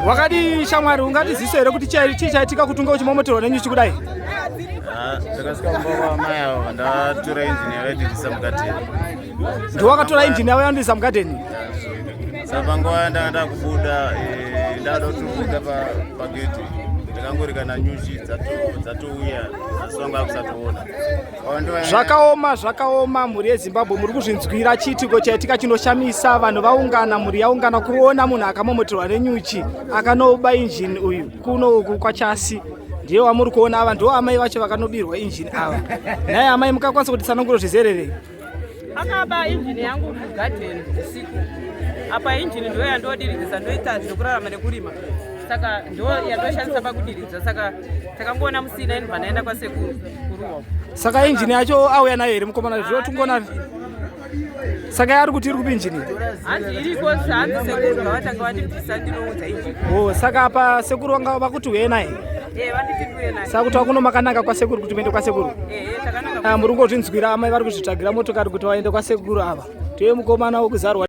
Wakadi shamwari, ungatiziso here kuti chii chaitika kuti unge uchimomoterwa nenyuchi kudai? Ah, ndakasvika kumba kwamai avo, ndatora injini yavaidirisa mugadheni. Ndiwakatora injini yavo yandirisa mugadheni? Saka panguva yandanga ndakubuda, ndada kutobuda pagedhi, ndakangori kana nyuchi dzatouya, asi vanga vakusatoona. Zvakaoma, zvakaoma, mhuri yeZimbabwe, muri kuzvinzwira chiitiko chaitika chinoshamisa. Vanhu vaungana, mhuri yaungana kuona munhu akamomoterwa nenyuchi akanoba injini uyu kuno uku kwaChasi. Ndiye wamuri kuona ava, ndiwo amai vacho vakanobirwa injini ava. Nhai amai, mukakwanisa kuti tsananguro zvizerere? Akaba injini yangu mugadheni usiku. Apa injini ndo yandodiridzisa, ndoita zvekurarama nekurima, saka ndo yandoshandisa pakudiridza. Saka takangoona musina, inobva ndaenda kwasekuru kuruwa. Saka injini yacho auya nayo here mukomana? Zvinotingona, saka yaari kuti iri kupi injini? Hanzi iriko, hanzi sekuru ngavatanga vandibvisa, ndinoudza injini. O, saka apa sekuru vanga vakuti uye naye? Eh, vanditi ndiuye naye. Saka kuti wakuno makananga kwasekuru, kuti muende kwasekuru? Ehe, takananga. Ah, muri kungozvinzwira, amai vari kuzvitsvagira motokari kuti vaende kwasekuru ava. Ndiye mukomana wekuzarwa.